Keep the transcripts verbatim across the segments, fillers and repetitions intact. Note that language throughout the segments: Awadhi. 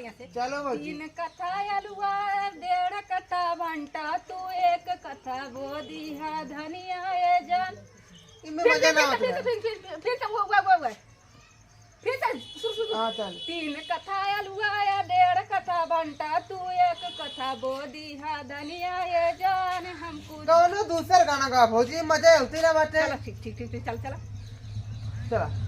चलो भौजी। तीन कट्ठा अलुआ, डेढ़ कट्ठा भंटा, तू एक कट्ठा बो दिहा धनिया ए जान। इनमें फिर, मजा फिर, ना फिर, आवत फिर, है। फिर, फिर, फिर, फिर से वो, वो, वो, वो। फिर से शुरू, शुरू, शुरू। हाँ, चल। तीन कट्ठा अलुआ या डेढ़ कट्ठा भंटा, तू एक कट्ठा बो दिहा धनिया ए जान, हमको कौनो दूसर गाना गा भौजी, मजा होती ना बाटे। चलो, ठीक, ठीक, ठीक, ठीक, चल, चला। चला।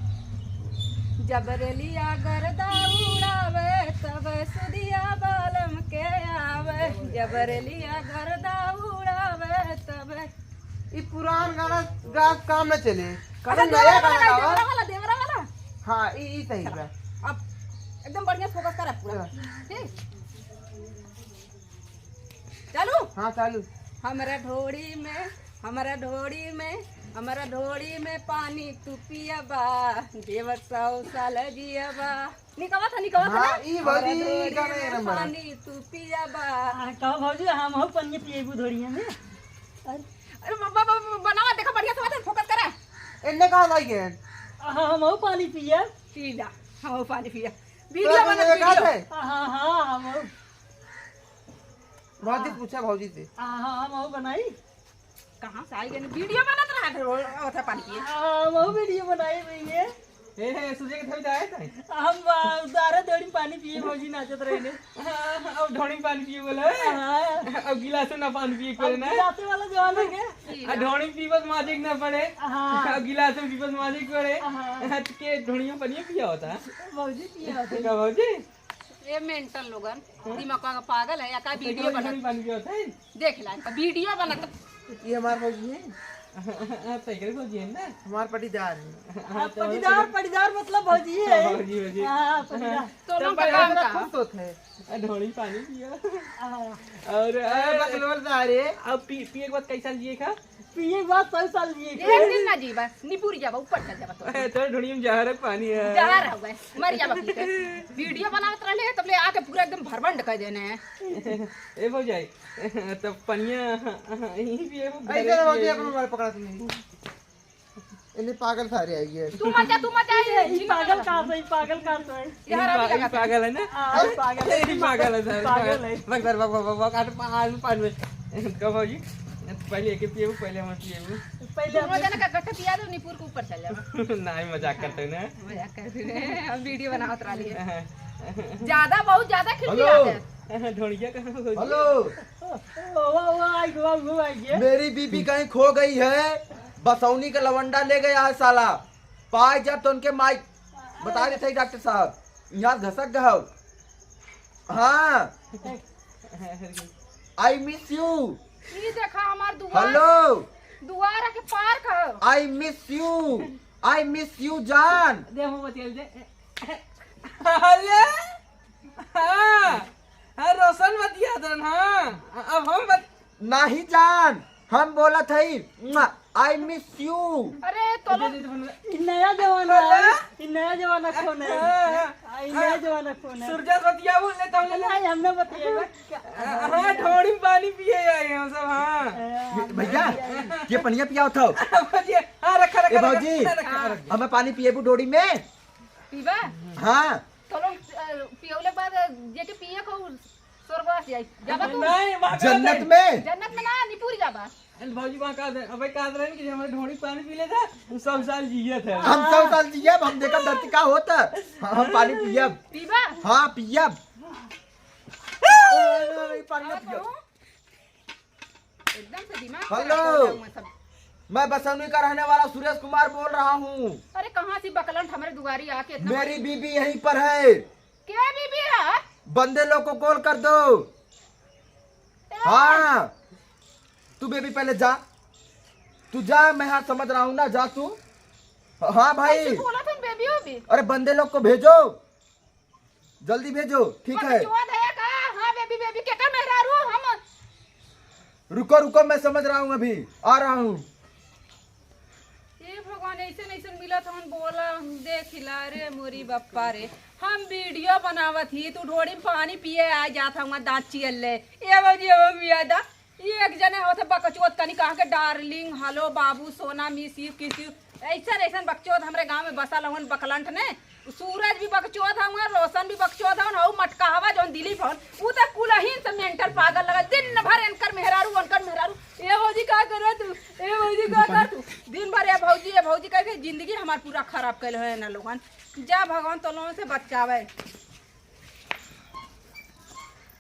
जब रेलिया गर्दा उड़ावे, तब सुदिया बालम के आवे। जब रेलिया गर्दा उड़ावे, तब ई पुरान गाना गा काम न चले, कौनो अच्छा, नया देवरा गाना वाला, गावा। देवरा वाला, देवरा वाला। हाँ, ई, ई सही बा। अब एकदम बढ़िया focus करा पूरा। हाँ। ठीक? चालू? हाँ, चालू। हमरा ढोड़ी में, हमरा ढोड़ी में, हमरा ढोड़ी में पानी तू पियबा, देवर सौ साल जियबा। निकवा था, निकवा था हाँ, ना? ई भौजी, हमरा ई ढोड़ी गाना में एकदम बड़ा। पानी तू पियबा। आ, कहो भौजी, हम हऊ पनिया पिएबू ढोड़िया में। अरे, अरे, ब-, ब-, ब-, बनावा, देखा, बढ़िया से बात है, focus करा। एन्ने कहाँ लाइगे? आ, हम हऊ पानी पिया। पी जा, हम हऊ पानी पिया। तो वीडियो तू बनात, ये कहा वीडियो। था? आ, हाँ, हाँ, हम हऊ। भौजी हाँ। पूछा भौजी से। हाँ, हाँ, हम हऊ बनाई। कहाँ से आई गई? वीडियो बनत रहा था, रो-, ओथा पानी पिए। हाँ, हम हऊ वीडियो बनाई भैया। ए, हे, सूर्य के थोड़ी जाए थे। हम, आ, उतारे दौड़ी पानी पिए, भौजी नाचत रहे ने। हाँ, अब ढोड़ी पानी पिए बोले। हाँ। अब गिलास में ना पानी पिए अब करे ना। गिलास वाला जमाना के। आ ढोड़ी पीबत माजिक ना पड़े। हाँ। अब गिलास में पीबत माजिक पड़े। हाँ। हाथ के ढोड़ी में पानी पिया होता। भौजी पिया होता। का भौजी? ये mental लोगन, दिमाग का पागल है या का? वीडियो बनात, पानी पिया होता है। देख ला, इनका वीडियो बनात। ये हमार भौजी है। हाँ, तो एकरे भौजी है ना? हमार पटीदार है। हाँ, तो पटीदार, पटीदार मतलब भौजी है। हाँ, भौजी, भौजी। हाँ, पटीदार। तो तो लोग का पहले काम इतना का? खुश होत है। आ, ढोड़ी पानी पिया। हाँ। और, अरे, आ, बकलोल सारे। अब पी-, पिए के बाद कैसा जिए का? पिए के बाद सौ साल जिए के। एक दिन ना जी, बस निपुर जाबा, ऊपर चल जाबा तो। तोर ढोड़ी में जहर है, पानी है। जहर है बस, मर जाबा पी के। वीडियो बनावत रहले, तब ले आके पूरा एकदम भरबंड कर देने हैं। ए भौजाई, तब पनिया यहीं पिए वो ऐसे घरे ना भौजी, पिए। अपन मोबाइल पकड़ा तुमने। इन्हें पागल सारे आई है। तू मत जा, तू मत जा, ये ई पागल कहाँ से, ई पागल कहाँ से? यार, ई पा-, अभी लगा ई पागल है ना? हाँ, ई पागल है, ई पागल है सर, पागल है। बक, बक, बक, बक, बक, आठ पा-, आठ पाँच में। कब होगी? पहले एके पिएबू, पहले हम पिएबू। पहले दोनों हम जना का इकट्ठा पिया दो, निपुर के ऊपर चल जाओ। नहीं, मजाक करते हैं ना। मजाक करते हैं, हम वीडियो बनावत रहली है। ज्यादा, बहुत ज्यादा खिलखिलाते हैं। हेलो। ढोड़िया कहाँ हो? हेलो। ओ, ओ, ओ, आई गो, आई गो, आई गो। मेरी बीबी कहीं खो गई है, बसौनी का लवंडा ले गया है साला। पाए जब तो उनके माई, बता देते ही डॉक्टर साहब, यहाँ घसक गए हो। हाँ। I miss you। ई देखा हमार दुआर। हेलो। दुआर के पार्क है। I miss you। I miss you जान। दे हम बतिया दे। हेलो। हाँ। हाँ, रोशन बतिया दन, हाँ। अब हम बत- नहीं जान, हम बोलत हई, I miss you। अरे, तो दे, दे, दे, दे। ई नया जमाना है, अरे। ई नया जमाना कौन है? हाँ, हाँ। आ, ई नया जमाना कौन है? सूरज बतिया बोल ले, तो हम ले ले। नहीं, हम ना बतिएगा। हाँ, ढोड़ी में पानी पिए आए हैं हम सब, हाँ। ए, भैया, ये पनिया पिया उठाओ। भैया, हाँ, रखा, रखा, ए, रखा, भौजी, रखा, रखा, रखा। हमें पानी पिएबू ढोड़ी में? पीबा? हाँ। तो लोग, अ, पियौले के बाद, अ, जेके पिए को स्वर्गवास जाई। जाबा तू? नहीं, वहाँ जन्नत जाते। में? जन्नत में ना, निपुर जाबा। अरे भौजी, वहाँ का दे, अबे का दे रहे हैं कि हमारे ढोड़ी पानी पी लेता, हम सौ साल जिए थे। हम सौ साल जिए, अब हम देखब धरती का होता। हाँ, हम पानी पियब। पीबा? हाँ, पियब। ए, ए, ए, पानी ना हाँ, पियब। कहूँ? एकदम से दिमाग हेलो। खराब हो गया हुआ सब। मैं बसौनी का रहने वाला सुरेश कुमार बोल रहा हूँ। अरे कहाँ से बकलंट हमारे दुआरी आके इतना मेरी बीबी यहीं पर है। क्या बीबी है? बंदे लोग को कॉल कर दो। ए! हाँ, तू बेबी पहले जा, तू जा, मैं हाँ समझ रहा हूँ ना, जा तू। हाँ भाई। ऐसे बोला था बेबी हो भी। अरे बंदे लोग को भेजो। जल्दी भेजो, ठीक है। बकचोद है का? हाँ, बेबी, बेबी, केकर मेहरारू हम? रुको, रुको, मैं समझ रहा हूँ, अभी आ रहा हूँ। हे भगवान, ऐसे ऐसे मिलत हवन, बोला, हम देख ला रे मोरी बप्पा रे। हम वीडियो बनावत ही, तू ढोड़ी में पानी पिए आ जात हूँ, दाँत चियल ले। ए भौजी, ए भौजी, आ जा। ई एक जने होत है बकचोद, कनी कहा के darling, hello, बाबू, सोना, miss you, kiss you। ऐसन, ऐसन बकचोद हमरे गाँव में बसल हवन बकलंठ ने। सूरज भी बकचोद हवन, रोशन भी बकचोद हवन, हऊ मटकाहवा उ त कुलहिन से मेंटल पागल लगल, दिन भर एनकर मेहरारू, ओनकर मेहरारू। ए भौजी, का करत तू? ए भौजी, का करत तू? दिन भर ए भौजी, ए भौजी कह के जिंदगी हमार पूरा खराब कइल है ना लोगन। जा भगवान तो लोगन से बचावे।